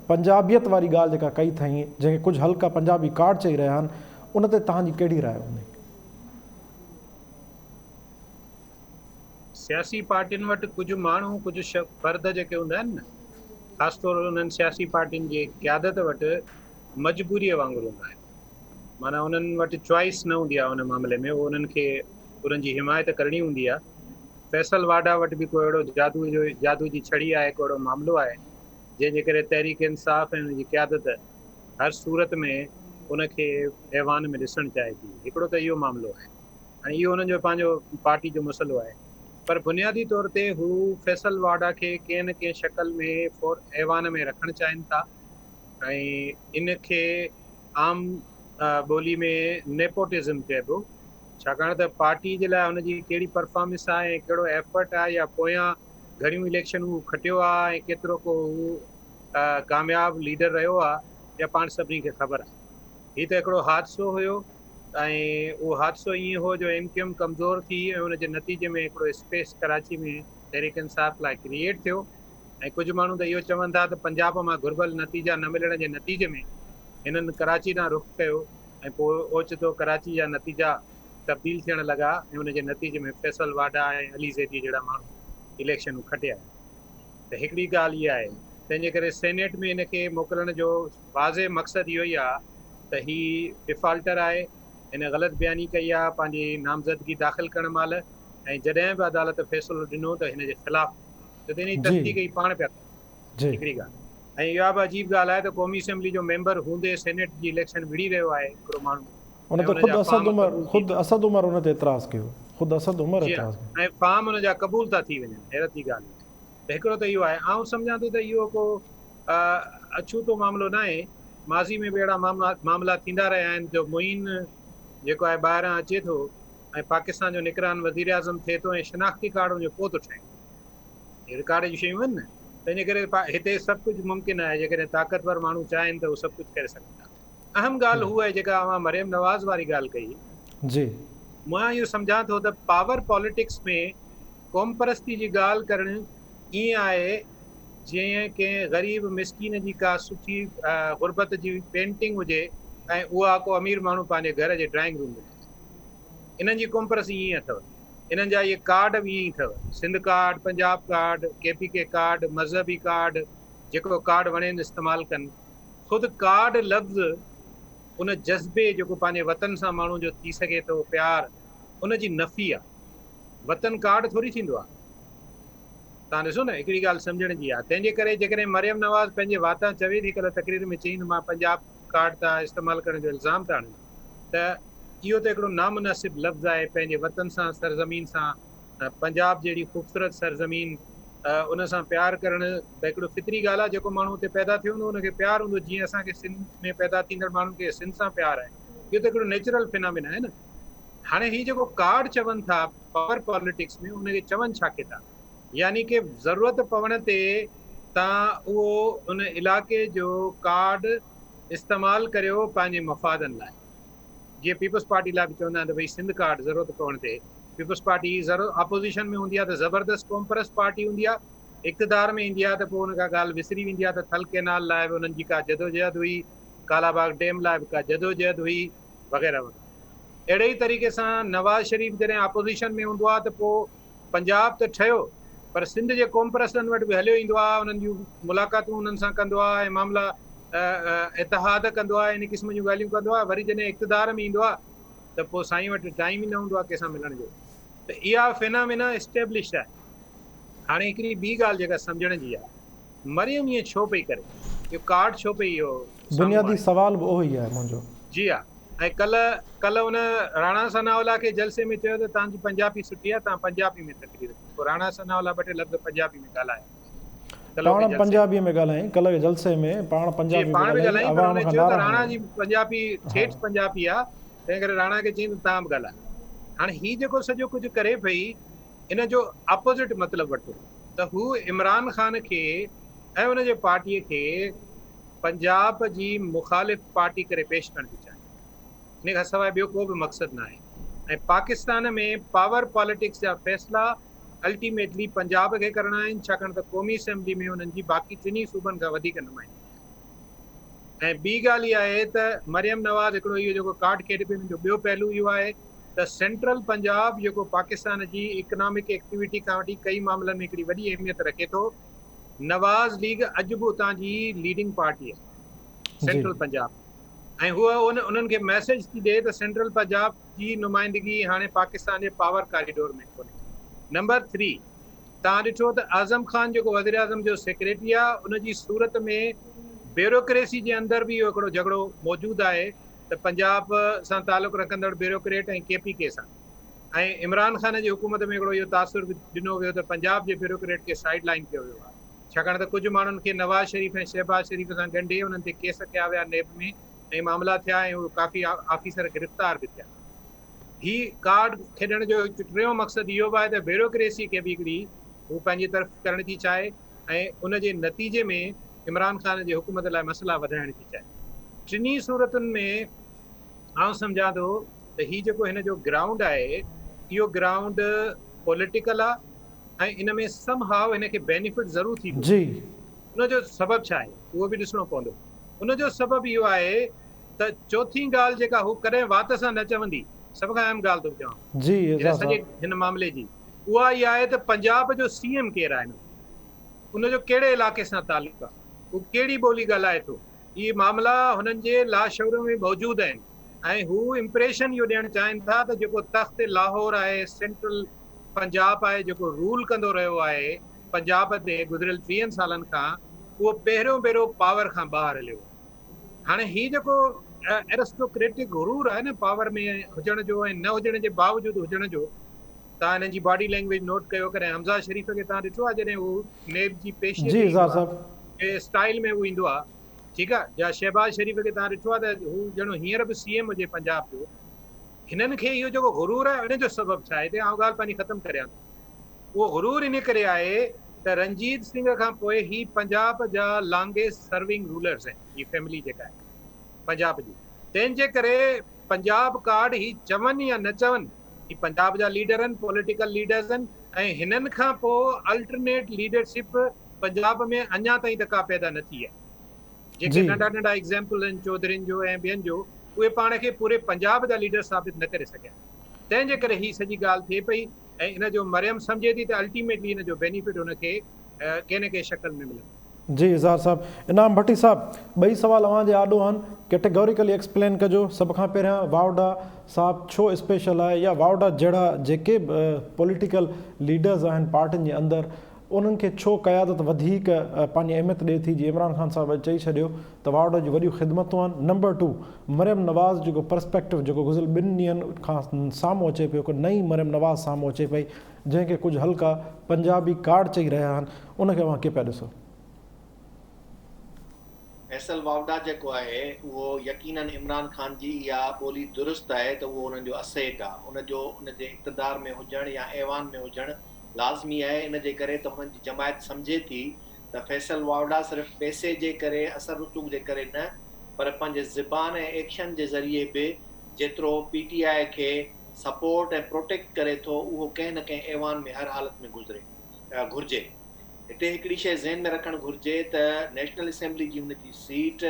پنجابيت واري ڳالهه جيڪا ڪئي اٿئين جنهن کي ڪجهه حلقا پنجابي ڪارڊ چئي رهيا آهن ان تي توهان جي ڪهڙي راء هوندي؟ سياسي پارٽين وٽ ڪجهه ماڻهو ڪجهه فرد جيڪي هوندا آهن نه خاص طور انهن سياسي پارٽين جي قيادت وٽ مجبوريء وانگر هوندا آهن معنيٰ انهن وٽ چوائس نه هوندي آهي ان معاملي ۾ اهو انهن کي انهن جي حمايت ڪرڻي هوندي آهي فيصل واڍا وٽ به ڪو اهڙو جادو جو جادو جي ڇڙي آهي ڪو اهڙو معاملو آهي جنهن جي ڪري تحريڪ انصاف ۽ ان جي قيادت هر صورت ۾ ان کي ايوان ۾ ڏسڻ چاهي ٿي هڪڙو ته اهو معاملو آهي ۽ اهو انهن جو پنهنجو پارٽي جو مسئلو آهي پر بنيادي طور تي هو فيصل واڊا کي ڪنهن نه ڪنهن شڪل ۾ فور ايوان ۾ رکڻ چاهين ٿا ۽ ان کي عام ٻولي ۾ نيپوٽزم چئبو ڇاڪاڻ ته پارٽي جي لاء هن جي ڪهڙي پرفارمنس آهي ۽ ڪهڙو ايفرٽ آهي يا پويان گهڻيون اليڪشنون هو کٽيو آهي ۽ ڪيترو ڪو هو ڪامياب ليڊر رهيو آهي اها پاڻ سڀني کي خبر آهي هي ته هڪڙو حادثو هيو ۽ اهو حادثو ائين هو جو ايم ڪيو ايم ڪمزور ٿي ۽ ان جي نتيجي ۾ هڪڙو اسپيس ڪراچي ۾ تحريڪ انصاف لاء ڪريئيٽ ٿيو ۽ ڪجهه ماڻهو ته اهو چون ٿا ته پنجاب مان گهربل نتيجا نه ملڻ جي نتيجي ۾ هنن ڪراچي ڏانهن رخ ڪيو ۽ پوء اوچتو ڪراچي جا نتيجا تبديل ٿيڻ لڳا ۽ ان جي نتيجي ۾ فيصل واڍا ۽ علي زيدي جهڙا ماڻهو اليڪشنون کٽي آيا ته هڪڙي ڳالهه اها آهي تنهن جي ڪري سينيٽ ۾ هن کي موڪلڻ جو واضح مقصد اهو ئي آهي ته هي ڊفالٽر آهي، هن غلط بياني ڪئي آهي پنهنجي نامزدگي داخل ڪرڻ مهل ۽ جڏهن به عدالت فيصلو ڏنو ته هن جي خلاف ڇو ته ان جي تصديق هي پاڻ پيا ڪن هڪڙي ڳالهه ۽ اها به عجيب ڳالهه آهي ته قومي اسيمبلي جو ميمبر هوندي سينيٽ جي اليڪشن وڙهي رهيو آهي هڪڙو ماڻهو ان تي خود اسد عمر خود اسد عمر ان تي اعتراض ڪيو خود اسد عمر اعتراض ڪيو. ۽ فارم ان جا قبول ٿا ٿي وڃن حيرت جي ڳالهه اها آهي ته هڪڙو ته اهو آهي آئون سمجهان ٿو ته اهو ڪو اڇوتو معاملو ناهي ماضي ۾ به اهڙا معاملا ٿيندا رهيا آهن جو معين جيڪو آهي ٻاهران اچي ٿو ۽ پاڪستان جو نگران وزيراعظم ٿئي ٿو ۽ شناختي ڪارڊ ان جو پوء ٿو ٺهي. هي رڪارڊ جون شيون آهن نه، تنهنجي ڪري هتي سڀ ڪجهه ممڪن آهي، جيڪڏهن طاقتور ماڻهو چاهين ته هو سڀ ڪجهه ڪري سگهن ٿا. اهم ڳالهه هوء آهي جيڪا اوهان مريم نواز واري ڳالهه ڪئي. جي. مان اهو سمجهان ٿو ته پاور پاليٽڪس ۾ قومپرستي جي ڳالهه ڪرڻ ائين آهي جيئن ڪنهن غريب مسڪين جي ڪا سٺي غربت جي پينٽنگ هجي ۽ اها ڪو امير ماڻهو پنهنجي گهر جي ڊرائنگ روم ۾ لڳائي. انهن جي قومپرستي ائين اٿو. انهن جا اهي ڪارڊ به ائين ئي اٿو. Sindh card, Punjab card, K P K card, مذهبي ڪارڊ، جيڪو ڪارڊ وڻين استعمال ڪن. خود ڪارڊ لفظ ان جذبي جيڪو پنهنجي وطن سان ماڻهو جو ٿي سگهي ٿو پيار ان جي نفي آ. وطن ڪارڊ ٿوري ٿيندو آ. توهان ڏسو نه هڪڙي ڳالهه سمجهڻ جي آ. تنهن جي ڪري جيڪڏهن مريم نواز پنهنجي واتان چوي ٿي ڪلهه تقرير ۾ چيائين ته مان پنجاب ڪارڊ تان استعمال ڪرڻ جو الزام ٿا هڻن ته اهو ته هڪڙو نامناسب لفظ آهي پنهنجي وطن سان سرزمين سان پنجاب جهڙي خوبصورت سرزمين ان سان پيار ڪرڻ ته هڪڙو فطري ڳالهه آهي جيڪو ماڻهو اتي پيدا ٿيو هوندو ان کي پيار هوندو جيئن اسان کي سنڌ ۾ پيدا ٿيندڙ ماڻهن کي سنڌ سان پيار آهي اهو ته هڪڙو نيچرل فنامينا آهي نه هاڻي هي جيڪو ڪارڊ چون ٿا پاور پاليٽڪس ۾ ان کي چون ڇا کي ٿا يعني ڪي ضرورت پوڻ تي تان اهو ان علائقي جو ڪارڊ استعمال ڪريو پنهنجي مفادن لاء جيئن پيپلز پارٽي لاء به چوندا آهن ته ڀئي سنڌ ڪارڊ ضرورت پوڻ تي پيپلز پارٽي اپوزيشن ۾ هوندي آهي ته زبردست قومپرست پارٽي هوندي آهي اقتدار ۾ ايندي آهي ته پوء ان کان ڳالهه وسري ويندي آهي ته ٿل ڪينال لاء به انهن جي ڪا جدوجهد هئي، ڪالا باغ ڊيم لاء به ڪا جدوجهد هئي وغيره وغيره. اهڙي ئي طريقي سان نواز شريف جڏهن اپوزيشن ۾ هوندو آهي ته پوء پنجاب ته ٺهيو پر سنڌ جي قومپرستن وٽ به هليو ايندو آهي، انهن جون ملاقاتون انهن سان ڪندو آهي ۽ معاملا اتحاد ڪندو آهي، ان قسم جون ڳالهيون ڪندو آهي، وري جڏهن اقتدار ۾ ايندو آهي ته پوء سائين وٽ ٽائيم ئي نه هوندو آهي ڪنهن سان ملڻ جو ته اها فينامينا اسٽيبلشڊ آهي. هاڻي هڪڙي ٻي ڳالهه جيڪا سمجهڻ جي آهي، مريم ائين ڇو پئي ڪري؟ اهو ڪارڊ ڇو پئي اهو سامهون بنيادي آڻي؟ سوال به اهو ئي آهي منهنجو. جي ها ۽ ڪلهه ڪلهه ان راڻا ثناء الله کي جلسي ۾ چيو ته توهان جي پنجابي سٺي آهي توهان پنجابي ۾ تقرير ڪيو پوء راڻا ثناء الله ٻه ٽي لفظ پنجابي ۾ ڳالهايا پاڻ پنجابي ۾ ڳالهايائين ڪلهه جي جلسي ۾ پاڻ جي پنجابي ۾ پاڻ به ڳالهايائين ڳالهايائين پر عوام ان کان چيو ته نعرا راڻا هنيائين جي پنجابي ها. ٺيٺ پنجابي آهي تنهن ڪري راڻا کي چيائين ته توهان به ڳالهايو هاڻي هي جيڪو سڄو ڪجهه ڪري پئي ان جو اپوزٽ مطلب وٺو ته هو عمران خان کي ۽ ان جي پارٽي کي پنجاب جي مخالف پارٽي ڪري پيش ڪرڻ ٿي چاهي. ان کان سواء ٻيو ڪو به مقصد ناهي ۽ پاڪستان ۾ پاور پاليٽڪس جا فيصلا الٽيميٽلي پنجاب کي ڪرڻا آهن ڇاڪاڻ ته قومي اسيمبلي ۾ انهن جي باقي ٽنهي صوبن کان وڌيڪ نمائندگي آهي ۽ ٻي ڳالهه اها آهي ته مريم نواز هڪڙو اهو جيڪو ڪارڊ کيڏي پئي ان جو ٻيو پهلو اهو آهي ته سينٽرل پنجاب جيڪو پاڪستان جي اڪنامڪ ايڪٽيوٽي کان وٺي ڪئي معاملن ۾ هڪڙي وڏي اهميت رکي ٿو نواز ليگ اڄ به اتان جي ليڊنگ پارٽي آهي سينٽرل پنجاب ۽ هوء انهن کي ميسيج ٿي ڏئي ته سينٽرل پنجاب جي نمائندگي هاڻي پاڪستان جي پاور ڪاريڊور ۾ ڪونهي. نمبر ٿري توهان ڏٺو ته اعظم خان جيڪو وزيراعظم جو سيڪريٽري آهي ان جي صورت ۾ بيوروڪريسي جي اندر به اهو هڪڙو جهڳڙو موجود آهي ته پنجاب سان تعلق رکندڙ بيوروڪريٽ ۽ ڪي پي ڪي سان ۽ عمران خان جي حڪومت ۾ هڪڙو اهو تاثر به ڏنو ويو ته پنجاب جي بيوروڪريٽ کي سائيڊ لائين ڪيو ويو آهي ڇاڪاڻ ته ڪجهه ماڻهن کي نواز شريف ۽ شهباز شريف سان ڳنڍي انهن تي ڪيس ڪيا ويا نيب ۾ ۽ معاملا ٿيا ۽ اهي ڪافي آفيسر گرفتار به ٿيا. هي ڪارڊ کيڏڻ جو هڪ ٽيون مقصد اهو به آهي ته بيوروڪريسي کي به هڪڙي هو پنهنجي طرف ڪرڻ ٿي چاهي ۽ ان جي نتيجي ۾ عمران خان جي حڪومت لاء مسئلا وڌائڻ ٿي چاهي. ٽنهي صورتن ۾ آئون سمجهان ٿو ته هي جيڪو هن جو گرائونڊ آهي اهو گرائونڊ پوليٽيڪل آهي ۽ ان ۾ سم هاء هن کي بينيفٽ ضرور ٿيندو. جي. ان جو سبب ڇا آهي اهو به ڏسڻو پوندو. ان جو سبب اهو آهي ته چوٿين ڳالهه جيڪا هو ڪڏهن وات سان نه چوندي سڀ کان اهم ڳالهه ٿو چوان جي هن اعجاز سڄي صاحب. هن معاملي جي اها اها آهي ته پنجاب جو سي ايم ڪير آهي هن وقت ان جو ڪهڙي علائقي سان تعلق آهي هو ڪهڙي ٻولي ڳالهائي ٿو اهي معاملا هنن جي لاشعور ۾ موجود آهن ۽ هو امپريشن اهو ڏيڻ چاهين ٿا ته جيڪو تخت لاهور آهي، سينٽرل پنجاب آهي جيڪو رول ڪندو رهيو آهي پنجاب تي گذريل ٽيهن سالن کان اهو پهريون ڀيرو پاور کان ٻاهر هليو ويو. هاڻي هي جيڪو ارسٽوڪريٽڪ غرور آهي نه پاور ۾ هجڻ جو ۽ نه هجڻ جي باوجود هجڻ جو توهان هنن جي باڊي لينگويج نوٽ ڪيو ڪڏهن حمزه شريف کي توهان ڏٺو آهي جڏهن هو نيب جي پيشي جي تي ايندو اظهار آهي صاحب. ڪنهن اسٽائيل ۾ هو ايندو آهي ٺيڪ آهي يا شهباز شريف کي توهان ڏٺو آهي ته هو ڄڻو هينئر به سي ايم هجي پنجاب جو هنن کي اهو جيڪو غرور آهي ان جو سبب ڇا آهي؟ هتي آئون ڳالهه پنهنجي ختم ڪريان ٿو. اهو غرور ان ڪري آهي ته رنجيت سنگهه کان پوء هي پنجاب جا لانگيسٽ سرونگ رولرز آهن، هي فيملي جيڪا آهي پنجاب جي، تنهن جي ڪري پنجاب ڪارڊ هي چون يا نه چون هي پنجاب جا ليڊر آهن، پوليٽيڪل ليڊرز آهن ۽ هنن کان پوء الٽرنيٽ ليڊرشپ پنجاب ۾ اڃا تائين ته ڪا پيدا نه ٿي آهي. جيڪي ننڍا ننڍا ايگزيمپل آهن چوڌرين جو ۽ ٻين جو اهي پاڻ کي پوري پنجاب جا ليڊر ثابت نه ڪري سگهيا تنهن جي ڪري هي سڄي ڳالهه ٿئي پئي ۽ ان جو مريم سمجهي ٿي ته الٽيميٽلي ان جو بينيفٽ هن کي ڪنهن نه ڪنهن شڪل ۾ ملندو. جي اظهار صاحب. انعام ڀٽي صاحب ٻئي سوال اوهان جي آڏو آهن ڪيٽيگوريڪلي ايڪسپلين ڪجو سڀ کان پهريان واوڊا صاحب ڇو اسپيشل آهي يا واوڊا جهڙا جيڪي به پوليٽيڪل ليڊرز آهن پارٽين جي اندر انهن کي ڇو قيادت وڌيڪ پنهنجي اهميت ڏئي ٿي جيئن عمران خان صاحب اڄ چئي ڇڏيو ته واوڊا جون وڏيون خدمتون آهن نمبر ٽو مريم نواز جيڪو پرسپيڪٽو جيڪو گذريل ٻن ڏينهن کان سامهون اچي پيو هڪ نئين مريم نواز سامهون اچي پئي جنهن کي ڪجهه حلقا پنجابي ڪارڊ چئي رهيا آهن ان کي اوهان ڪيئن پيا ڏسو؟ فيصل واوڊا جيڪو آهي اهو يقينن عمران خان جي اها ٻولي درست آهي ته اهو انهن جو اسيٽ آهي ان جو ان جي اقتدار ۾ هجڻ يا ايوان ۾ هجڻ لازمي آهي ان جي ڪري ته هنن جي جماعت سمجهي ٿي ته فيصل واوڊا صرف پئسي جي ڪري اثر رسوخ جي ڪري نه پر پنهنجي زبان ۽ ايڪشن جي ذريعي به جيترو پي ٽي آء کي سپورٽ ۽ پروٽيڪٽ ڪري ٿو اهو ڪنهن نه ڪنهن ايوان ۾ هر حالت ۾ گذري گهرجي. هتي هڪڙي شيء ذهن ۾ رکڻ گهرجي ته نيشنل اسيمبلي جي هن جي سيٽ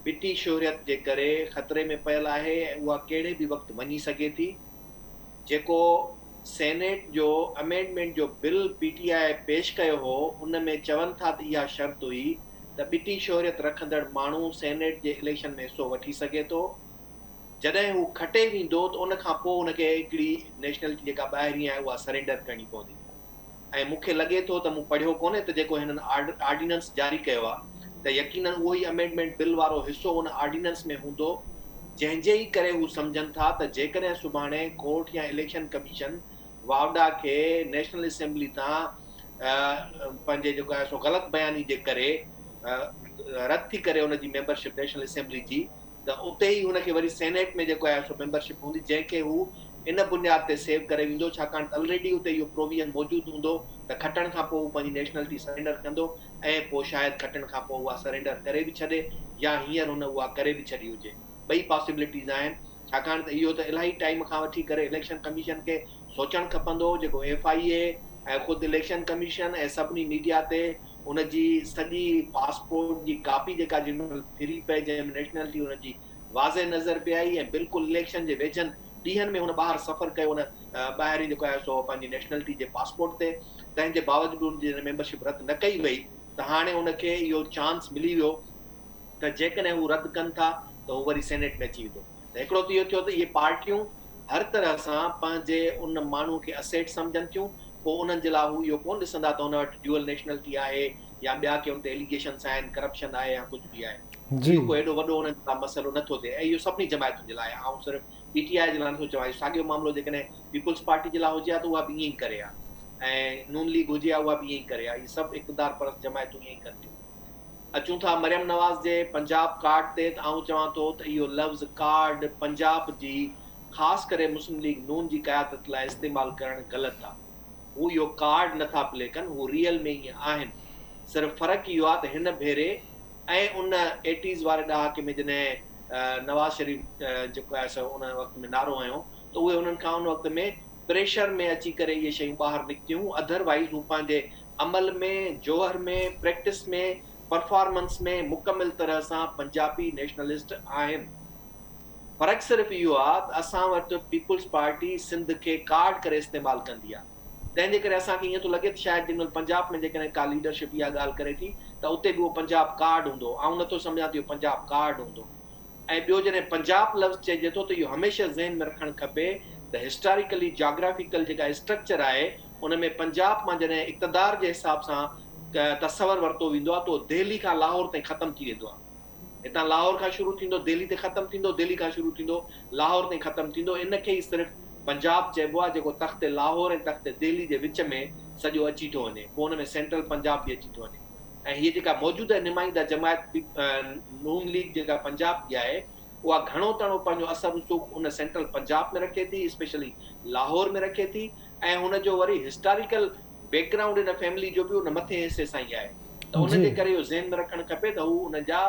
ٻٽي شهريت جي ڪري خطري ۾ پيل آهي ۽ اها ڪهڙي به وقت وڃي سگهي ٿي. جيڪو سينيٽ جو امينڊمينٽ جو بل پي ٽي آء پيش ڪيو هو ان ۾ چون ٿا ته اها شرط هئي ته ٻٽي شهريت رکندڙ ماڻهو سينيٽ جي اليڪشن ۾ حصو وٺي سگهي ٿو جڏهن هو کٽي ويندو ته ان کان پوء ان کي هڪڙي نيشنلٽي جيڪا ٻاهرين آهي اها سرينڊر ڪرڻي پوندي. ۽ مون کي لڳي ٿو ته مون پڙهيو ڪونهي ته جيڪو هنن آرڊيننس جاري ڪيو آهي ته يقينن اهو ئي امينڊمينٽ بل وارو حصو ان آرڊيننس ۾ هوندو جنهن جي ئي ڪري هو سمجهن ٿا ته جيڪڏهن سڀاڻي ڪورٽ يا اليڪشن ڪميشن واوڊا کي نيشنل اسيمبلي تان پنهنجي جيڪو آهي سو غلط بياني جي ڪري رد ٿي ڪري ان جي ميمبرشپ نيشنل اسيمبلي جي ته اتي ئي هن کي وري سينيٽ ۾ جيڪو آهي سو ميمبرشپ هوندي جنهن کي هو ان بنياد تي سيو ڪري ويندو ڇاڪاڻ ته الريڊي اتي اهو پروويزن موجود هوندو ته کٽڻ کان پوء هو پنهنجي نيشنلٽي سرينڊر ڪندو ۽ پوء شايد کٽڻ کان پوء اها سرينڊر ڪري به ڇڏي يا هينئر هن اها ڪري به ڇڏي هجي ٻئي پاسيبلٽيز آهن ڇاڪاڻ ته اهو ته الاهي ٽائيم کان وٺي ڪري اليڪشن ڪميشن کي سوچڻ کپندو هو جيڪو ايف I اي ۽ خود اليڪشن ڪميشن ۽ سڀني ميڊيا تي ان جي سڄي پاسپورٽ جي ڪاپي جيڪا جنهن مهل ڦري پئي جنهن ۾ نيشنلٽي ان جي واضح نظر پئي آئي ۽ بلڪل اليڪشن جي ويجهن ڏينهن ۾ هن ٻاهر سفر ڪيو ان ٻاهرين جيڪو آهي سو پنهنجي نيشنلٽي جي پاسپورٽ تي تنهن جي باوجود به ان جي ميمبرشپ رد نه ڪئي وئي ته هاڻي ان کي اهو چانس ملي ويو ته جيڪڏهن هو رد ڪن ٿا ته هو وري سينيٽ ۾ اچي ويندو ته هڪڙو ته اهو ٿيو ته اهي پارٽيون هر طرح سان پنهنجي ان ماڻهو کي اسيٽ سمجهن ٿيون پوء انهن جي لاء هو اهو ڪونه ڏسندا ته هن وٽ ڊيوئل نيشنلٽي آهي يا ٻيا ڪي ان تي ايليگيشنس آهن، ڪرپشن آهي يا ڪجهه به آهي. اهو ڪو ايڏو وڏو انهن جي لاء مسئلو نه ٿو ٿئي ۽ اهو سڀني جماعتن جي لاء آهي. آئون صرف پي ٽي آء جي لاء نه ٿو چوان، اهو ساڳيو معاملو جيڪڏهن پيپلز پارٽي جي لاء هجي ها ته اها به ائين ئي ڪري ها ۽ نون ليگ هجي ها اها به ائين ئي ڪري ها. اهي سڀ اقتدار پرست جماعتون ائين ئي ڪن ٿيون. اچون ٿا مريم نواز جي پنجاب ڪارڊ تي ته آئون چوان ٿو ته اهو لفظ ڪارڊ پنجاب جي خاص ڪري مسلم ليگ نون جي قيادت لاء استعمال ڪرڻ غلط آ. هو اهو ڪارڊ نه ٿا پلي ڪن، هو ريئل ۾ ائين آهن. صرف فرق اهو آ ته هن ڀيري ۽ ان ايٽيز واري ڏهاڪي ۾ جڏهن نواز شريف جيڪو آهي سو ان وقت ۾ نعرو هنيو ته اهي انهن کان ان وقت ۾ پريشر ۾ اچي ڪري اهي شيون ٻاهر نڪتيون اڌر وائيز هو پنهنجي عمل ۾، جوهر ۾، پريڪٽس ۾، پرفارمنس ۾ مڪمل طرح سان پنجابي نيشنلسٽ آهن. فرق صرف اهو آ ته اسان وٽ پيپلز پارٽي سنڌ کي ڪارڊ ڪري استعمال ڪندي آ. تنهن جي ڪري اسان کي ائين ٿو لڳي ته شايد جنهن مهل پنجاب ۾ جيڪڏهن ڪا ليڊرشپ اها ڳالهه ڪري ٿي ته اتي به اهو پنجاب ڪارڊ هوندو. آئون نه ٿو سمجهان ته اهو پنجاب ڪارڊ هوندو. ۽ ٻيو جڏهن پنجاب لفظ چئجي ٿو ته اهو هميشه ذهن ۾ رکڻ کپي ته هسٽاريڪلي جاگرافيڪل جيڪا اسٽرڪچر آهي ان ۾ پنجاب مان جڏهن اقتدار جي حساب سان تصور ورتو ويندو آهي ته اهو دهلي کان لاهور تائين ختم ٿي ويندو آهي. هتان لاهور کان شروع ٿيندو دهلي تي ختم ٿيندو، دهلي کان شروع ٿيندو لاهور تائين ختم ٿيندو. ان کي ئي صرف پنجاب چئبو آهي جيڪو تخت لاهور ۽ تخت دهلي جي وچ ۾ سڄو اچي ٿو وڃي. پوء ان ۾ سينٽرل پنجاب به اچي ٿو وڃي. ۽ هيء جيڪا موجوده نمائنده جماعت نون ليگ جيڪا پنجاب جي آهي اها گهڻو تڻو پنهنجو اثر رسوخ ان سينٽرل پنجاب ۾ رکي ٿي اسپيشلي لاهور ۾ رکي ٿي ۽ هن جو وري هسٽاريڪل بيڪ گرائونڊ ان فيملي جو به ان مٿين حصي سان ئي آهي ته ان جي ڪري اهو ذهن ۾ رکڻ کپي ته هو ان جا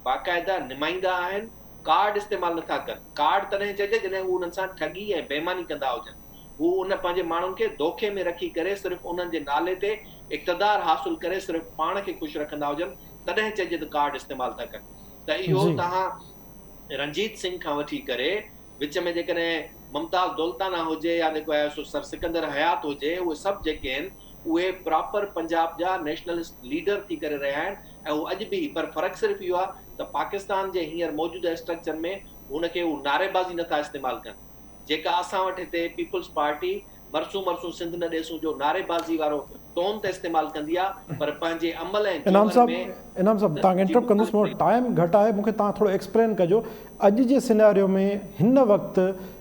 باقاعده نمائندا آهن ڪارڊ استعمال نٿا ڪن ڪارڊ تڏهن چئجي جڏهن هو انهن سان ٺڳي ۽ بيماني ڪندا هجن هو ان پنهنجي ماڻهن کي دوکي ۾ رکي ڪري صرف انهن جي نالي تي اقتدار حاصل ڪري صرف پاڻ کي خوش رکندا هجن تڏهن چئجي ته ڪارڊ استعمال ٿا ڪن ته اهو توهان رنجيت سنگهه کان وٺي ڪري وچ ۾ جيڪڏهن ممتاز دولتانا هجي يا جيڪو آهي سو سر سڪندر حيات هجي اهي سڀ جيڪي آهن اهي پراپر پنجاب جا نيشنلسٽ ليڊر ٿي ڪري رهيا آهن ۽ هو اڄ به پر فرق صرف اهو آهي ته پاڪستان جي هينئر موجوده اسٽرڪچر ۾ هن کي هو نعريبازي نٿا استعمال ڪن جيڪا اسان وٽ هتي پيپلز پارٽي مرسون مرسون سنڌ نه ڏيسون جو نعريبازي وارو ٽون ته استعمال ڪندي آ پر پنهنجي عمل ۽ انعام جوهر صاحب ۾ انعام صاحب توهان کي جي انٽرپٽ ڪندس مخالف مون وٽ رهي. ٽائيم گهٽ آهي مون کي توهان ٿورو ايڪسپلين ڪجو اڄ جي سيناريو ۾ هن وقت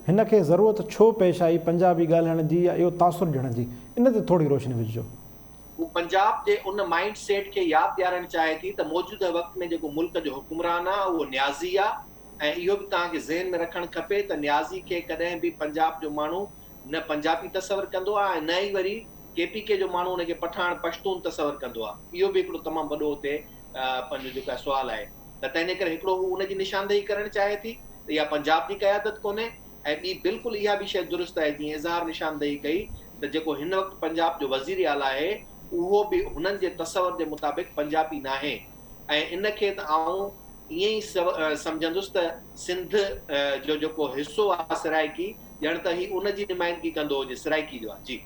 هن کي ضرورت ڇو پيش آئي پنجابي ڳالهائڻ جي يا اهو تاثر ڏيڻ جي ان تي ٿوري روشني وجهجو. هو پنجاب جي ان مائنڊ سيٽ کي ياد ڏيارڻ چاهي ٿي ته موجوده وقت ۾ جيڪو ملڪ جو حڪمران آ اهو نيازي آ ۽ اهو به توهان کي ذهن ۾ رکڻ کپي ته نيازي کي ڪڏهن به پنجاب جو ماڻهو نه پنجابي تصور ڪندو آ ۽ نه ئي وري ڪي پي ڪي جو ماڻهو ان کي پٺاڻ پشتون تصور ڪندو آ. اهو به هڪڙو تمام وڏو اتي پنهنجو جيڪو آهي سوال آهي ته تنهن جي ڪري هڪڙو هو ان جي نشاندهي ڪرڻ چاهي ٿي ته اها پنجاب جي قيادت ڪونهي ۽ ٻي بلڪل اها به شيء درست آهي جيئن اظهار نشاندهي ڪئي ته جيڪو هن وقت پنجاب جو وزير اعليٰ آهي اهو به هنن جي تصور جي مطابق پنجابي ناهي ۽ ان کي ته آئون ائين ئي سمجهندس ته سنڌ جو جيڪو حصو آهي سرائيڪي ڄڻ ته هي ان جي نمائندگي ڪندو هجي سرائيڪي جو آ جي.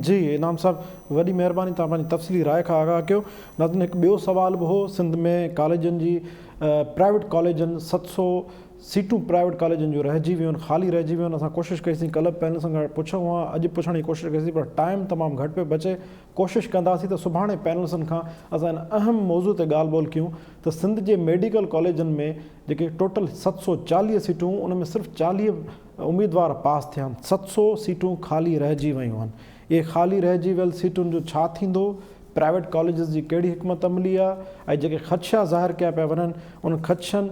جي انعام صاحب وڏي مهرباني توهان پنهنجي تفصيلي راء کان آگاهه ڪيو. ناظرين هڪ ٻيو سوال به هو سنڌ ۾ ڪاليجن جي پرائيويٽ ڪاليجن 700 سيٽون پرائيويٽ ڪاليجن جون رهجي ويون آهن خالي رهجي ويون آهن اسان ڪوشش ڪئي سين ڪلهه به پينلسن کان پڇون ها اڄ پڇڻ جي ڪوشش ڪئي سين پر ٽائيم تمام گهٽ پيو بچي ڪوشش ڪنداسين ته سڀاڻي پينلسن کان اسان ان اهم موضوع تي ڳالهه ٻولهه ڪيون ته سنڌ جي ميڊيڪل ڪاليجن ۾ جيڪي ٽوٽل 740 سيٽون ان ۾ صرف 40 اميدوار پاس ٿيا آهن، 700 سيٽون خالي رهجي ويون آهن، اهي خالي رهجي ويل سيٽن جو ڇا ٿيندو، پرائيويٽ ڪاليجز جي ڪهڙي حڪمت عملي آهي ۽ جيڪي خدشا ظاهر ڪيا پيا وڃن انهن خدشن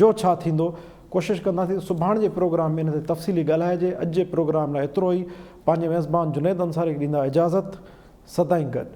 جو ڇا ٿيندو، ڪوشش ڪنداسين ته سڀاڻ جي پروگرام ۾ ان تي تفصيلي ڳالهائجي، اڄ جي پروگرام لاء ايترو ئي، پنهنجي ميزبان جنيد انصاري کي ڏيندا اجازت، سدائين گڏ.